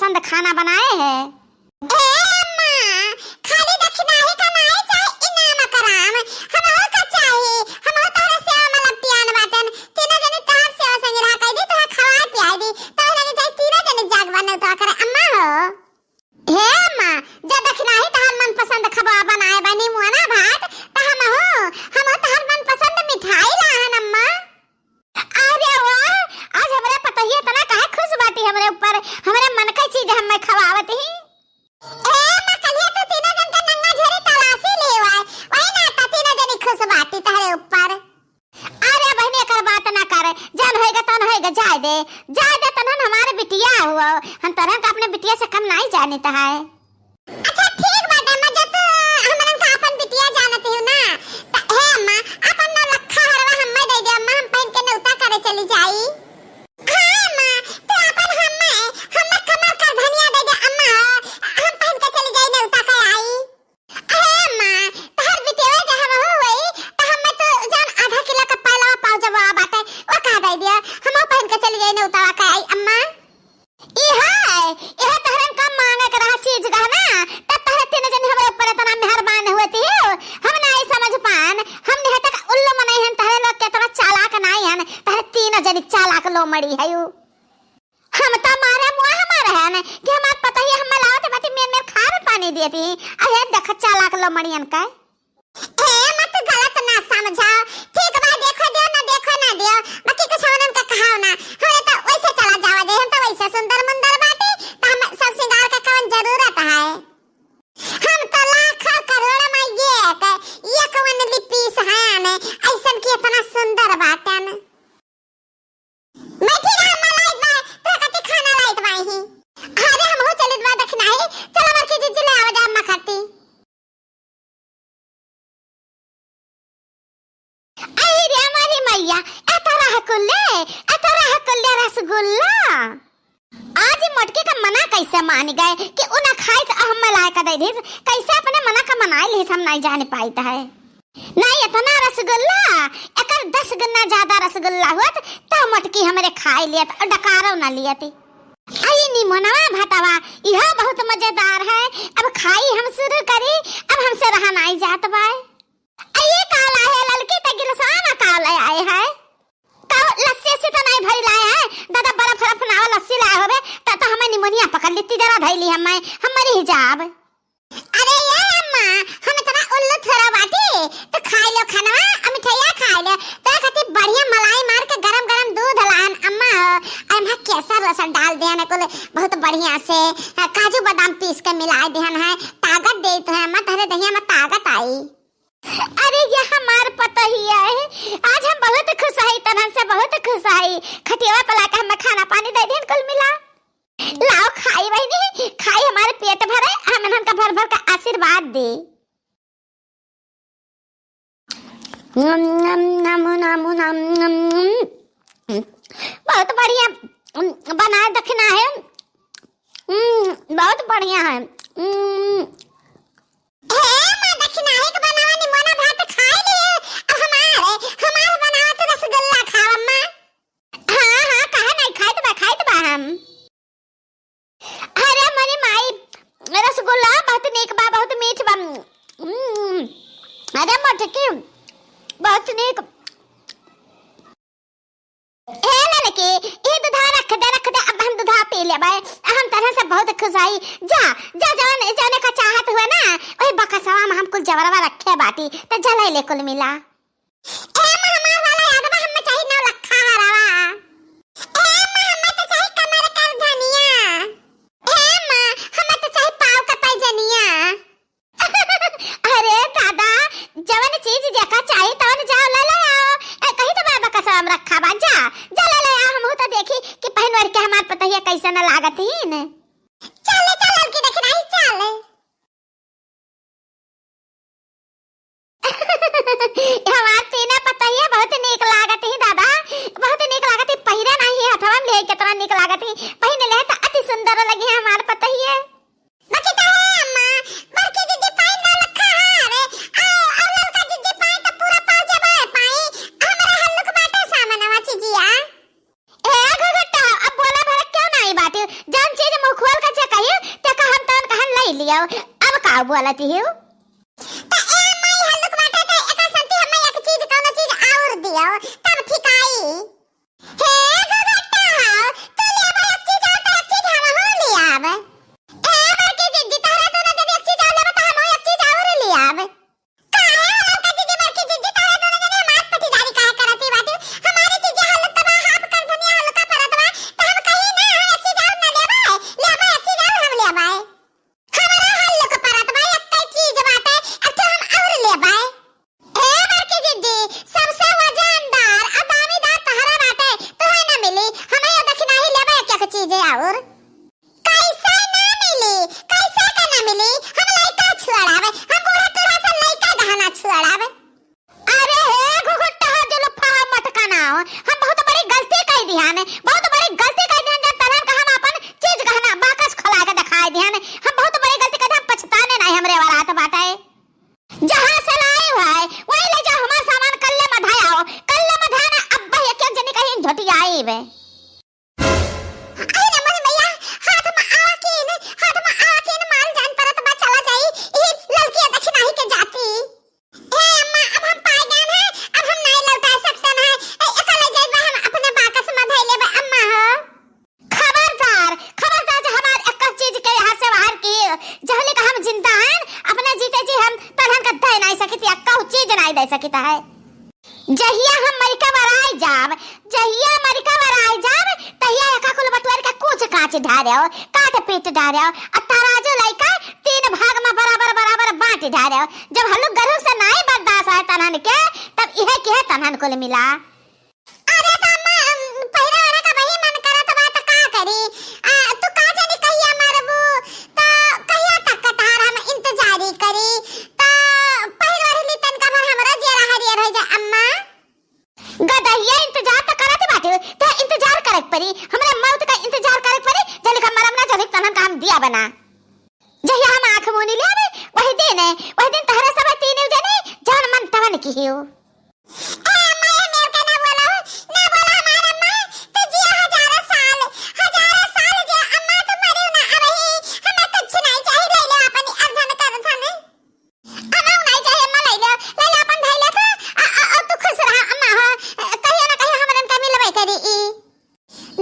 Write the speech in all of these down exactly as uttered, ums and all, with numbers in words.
पसंद खाना बनाए है। ए अम्मा, खाली दखिनाही का नाई चाही इनाम कराम। हमहू का चाही, हमहू तोहरे सेवा में लपटियान बाटन। तीनों जनी तोहर सेवा संग रहा कई दी, तोहर खवाए पियाई दी। तोहरे लगे जाई तीनों जनी जाग बने तो करे अम्मा हो। हे अम्मा, जो दखिनाही तोहर मनपसंद खबा बनाए बा निमुअना भात, त हमहू, हमहू तोहर मनपसंद मिठाई लाहन अम्मा। अरे वाह, आज हमरे पतोहिया इतना काहे खुश बाटी हमरे ऊपर, हमरे मन का चीज हमें खवावत ही। ए अम्मा, कलिया तू तीनों जन के नंगा झोरी तलाशी ले आए, वही ना त तीनों जनी खुश बाटी तोहरे ऊपर। अरे बहिनी, एकर बात ना कर, जौन होइगा तौन होइगा, जाए दे, जाए दे, तनहन हमारे बिटिया हुआ, हम तोहन का अपने बिटिया से कम नाई जानित है। अच्छा ठीक बाटे अम्मा, जब तू हमरन का अपन बिटिया जानत हिउ ना, त हे अम्मा, अपन नौलखा हरवा हम्मे दे दे अम्मा, हम पहिन के नेउता करे चली जाई। हाँ अम्मा, तू अपन हम्मे, हम्मे कमर का धनिया दे दे अम्मा, हम पहिन के चली जाई नेउता के आई। अरे अम्मा, तोहर बिटिया जब हमहू होई, त हम्मे तो जान आधा किलो का पहलवा पाव जब बाटे, वो कहा दे दिया, हमहू पहिन के चली जाई नेउता के आई अम्मा। इहे, इहे तोहरन का मांगे के रहा चीज गहना, तब तोहरे तीन जन हमरे ऊपर इतना मेहरबान हुए थी। हम नाई समझ पान, हम निहतक उल्लू मनई हन, तोहरे लोग के इतना चालाक नाई हन, तोहरे तीन जन चालाक लोमड़ी है यू। हम तो मारे मुआ हमारे हन कि हमार पतोहिया हमें लावत बाटी मेर मेर खाए पानी देती, अहे देख चालाक लोमड़ियन का। ए, मत गलत ना समझाओ। ठीक बा, देखो दियो ना, देखो ना दियो, बाकी कुछ हमनन का कहाओ ना। हमरे तो वैसे चला जावा दे, हम तो वैसे सुंदर मुंदर बाटी, तो हम सब सिंगार का कवन जरूरत है? हम तो लाख करोड़ में एक, एक only piece हैं, ऐसन की इतना सुंदर बाटन। बैठी रहा, अम्मा लाइत बा, तोहरे खातिर खाना लाइत बाही। अरे हमहू चलित बा दखिनाही, चला बड़की जीजी ले आवा जा अम्मा खातिर। आई रे हमारी मैया, एतरा हकुल्ले, एतरा हकुल्ले रसगुल्ला। आज मोटकी का मना कैसे मान गए कि उ ना खाइस, हम लाए का दे दिस, कैसे अपने मना का मनाए लिस हम नहीं जान पाइत है। नहीं इतना रसगुल्ला, एकर दस गुना ज्यादा रसगुल्ला होत, तो मोटकी हमरे खाए लियत और डकारो ना लियत। आई निमोनवा भटवा, इहो बहुत मजेदार है। अब खाई हम शुरू करी, अब हमसे रहा नाई जात बाय। आ ये का लाए है ललकी, त गिलसवा में का ले आए है? का लस्सी से तो नहीं भरी लाए है? दादा बर्फ हरफ नावा लस्सी लाए होबे, त तो हमें निमोनिया पकड़ लेती, जरा धैली हमें, हम मरी ही जाब। अरे ये अम्मा, हम इतना उल्लू थोड़ा बाटी, तो खाई लो खानवा, आ मिठाइया खाई लो। तो खातिर बढ़िया मलाई मार के गरम गरम दूध लान अम्मा हो, और हम केसर वेसर डाल दिया ना कुल बहुत बढ़िया से, आ, काजू बादाम पीस के मिला दिहन है, ताकत देत है अम्मा, तहरे दहिया में ताकत आई। अरे ये हमार पतोहिया है, आज हम बहुत खुश हई, तनहन से बहुत खुश हई। खटियावा पे लाके हमें खाना पानी दे दिहन कुल मिला। लाओ खाई बहिनी, खाई हमारे पेट भरे, हम इनहन का भर भर का आशीर्वाद दे। नम, नम, नम, नम, नम, नम। बहुत बढ़िया, उम, बनाए दखिना है। उम, बहुत बढ़िया है। उम। हे अम्मा, दखिनाही के बनावा निमोना भात खाए लिए। अब हमारे, हमारे बनावा तो रसगुल्ला खाओ अम्मा। हाँ, हाँ, काहे नहीं, खाइत बा, खाइत बा हम। अरे मोरी माई, रसगुल्ला बहुत नीक बा, बहुत मीठ बा। उम, अरे मोटकी, बहुत नीक। ए ललकी, ई दूधवा रख दे, रख दे, अब हम दूधवा पी लेबै। हम तोहरा से बहुत खुश हई। जा, जा, जवन, जवने का चाहत हुए ना, वही बकसवा में हम कुल जबरवा रखे बाटी, त जा ले ले कुल मिला। ए अम्मा, हमार वाला याद बा, हमें चाही नौलखा हरवा। ए अम्मा, हमें तो चाही कमर कर धनिया। ए अम्मा, हमें तो चाही पाँव का पैजनिया। अरे दादा, जवन चीज जेका चाही तवन जाओ ले ले आओ। ए, कही तो बा बकसवा में रखा बा, जा, जा ले ले आओ, हमहू तो देखी कि पहिन ओढ़ के हमार पतोहिया कैसन लागत हीन। चल, चल, ललकी देख रही, चल। हमार तीना पतोहिया बहुत नीक लागत ही दादा, बहुत नीक लागत ही। पहिरे नाही हथवा में ले, कितना नीक लागत ही, पहिन ले त अति सुंदर लगी है हमार पतोहिया। बाकी तो है अम्मा, बड़की दीदी पाई नौलखा हार, आओ, आओ ललका दीदी पाई तो पूरा पाँव जबा पाई, हमरा हल्लुक बाटे सामनवा चीजिया। ए घघट्टा, अब बोला भड़क क्यों नाही बाटे, जौन चीज मुँह अब का बोलत हिउ? त ए माई, हल्लुक बाटे, त एका संती हमें एक चीज, कौनो चीज और दियो, तब ठिकाई। हे घुघुट्टा हो, तू लेबा एक चीज और त एक चीज हमहू लियाब। ए बड़की जिज्जी, तोहरा दोनों जने एक चीज और लेबा त हमहू एक चीज और लियाब। काहे हो ललका जिज्जी, बड़की जिज्जी, तोहरा दोनों जने हमार पटीदारी काहे करत ही बाटू? हमारी चीजें हल्लुक त बा, हाफ कर धनिया हल्लुका परत बा, त हम कही ना, हम एक चीज और ना लेबा, लेबा एक चीज और हम लेबा। हमरा हल्लुक परत बा, एक्कै चीज बाटे, एक ठो हम और लेबै। ए बड़की जिज्जी, सबसे वजनदार आ दामीदार तहरा बाटे, तोहे ना मिली, हमैयो दखिनाही लेबै एक एक चीज और। कैसे ना मिली, कैसे के ना मिली? हम लइका छुअड़ावे, हम बूढ़ा टूढ़ा से लइका गहना छुअड़ावे। अरे हे घुघुट्टा हो, जुलुफा हो, मटकना हो, हम बहुत बड़ी गलती कइ दिहन, बहुत बड़ी गलती कइ दिहन, जब तोहन का हम अपन चीज गहना बाकस खोला के देखाइ दिहन। हम बहुत बड़ी गलती कइ दिहन, हम पछताने नाहीं हमरे वरात बाटे। जहाँ से लाए हुआ है, वहीं ले जाओ, हमार सामान कल्ले मधाया हो, कल्ले मधाया ना, अब एक एक जनी कहीं झोटियाई बे। अरे रे मोरे मैया, हाथ में आवा कीन, हाथ में आवा कीन, माल जान परत बा, चला जाई, ई ललकिया दखिनाही के जाती। हे अम्मा, अब हम पाइ गएन है, अब हम नाहीं लौटाइ सकतेन है। ए, एका ले जाइबा, हम अपने बाकस में धइ लेबे, अम्मा हो। खबरदार, खबरदार, जे हमार एक चीज के यहाँ से बाहर की, जहले का हम जिंदा हन, अपने जीते जी हम तोहन का दे नाहीं सकित, एक्का चीज नाहीं दे सकित है। जहिया हम मरिका बराई जाब, जहिया मरिका बराई जाब, तहिया एका कुल बटुअर के कूच काच डारेउ, काट पीट डारेउ, आ तराजू लइका तीन भाग में बराबर बराबर बाँट डारेउ। जब हल्लुक गरहू से नाहीं बर्दाश्त है तोहन के, तब इहे किहे तोहन कुल मिला। अरे त अम्मा, अम, पहिरे ओढ़े का वही मन करत बा त का करी? आ, तू का जानी कहिया मरबू, त कहिया तक के तहार हम इंतजारी करी? त पहिर ओढ़ ली, तनका भर हमरो जियरा हरियर होइ जाए अम्मा। गदहिया, इंतजार त करत बाटे, त इंतजार करे के परी, हमरे मौत का इंतजार करे के परी, जहले का मरब ना, जहले तोहन का हम दिया बना। जहिया हम आँख मूनी लेबे, वही दिन, वही दिन तहरे सब तीन जने जवन मन तवन किहियो। ए अम्मा, ए मेर के ना बोला हो, ना बोला हमार अम्मा, तू जिया हजारों साल, हजारों साल जिया अम्मा, तू मरियो ना अबही, हमें कुछ नाहीं चाही, ले ले अपन अधन कर धन। अम्मा नाहीं चाही अम्मा, ले ले, ले ले अपन धइ ले तू, आ, आ, आ, तू खुश रहा अम्मा हो, कहियो ना कहियो हमरन का मिलबे करी ई।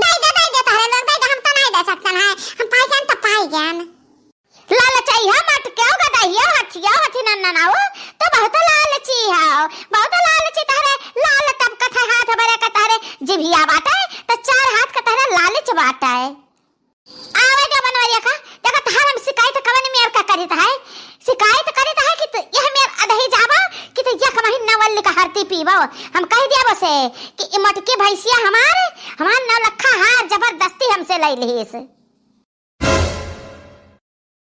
दइ दे, दइ दे, तोहरे लोग दइ दे, हम त नाहीं दे सकतन है, हम पाइ गएन त पाइ गएन। लालचई हो मटके हो, गदहिया हो, हथिया हो, हथी नन्ना ना हो, तो बहुत लालची हो, बहुत लालची। तहरे लाल टपकत है, हाथ बरे का तहरे जिभिया बाटे, त चार हाथ का तहरे लालच बाटे। आवे जो बनवरिया का, देखा तहार हम शिकायत कवन मेर का करित है, शिकायत करित है कि तू यह मेर अदही जाबो कि तू एक महीना वल्ली का हरदी पीबो। हम कहि दिया बसे कि ई मटकी भैंसिया हमार, हमार नौलखा हार जबरदस्ती हमसे लइ लिहिस।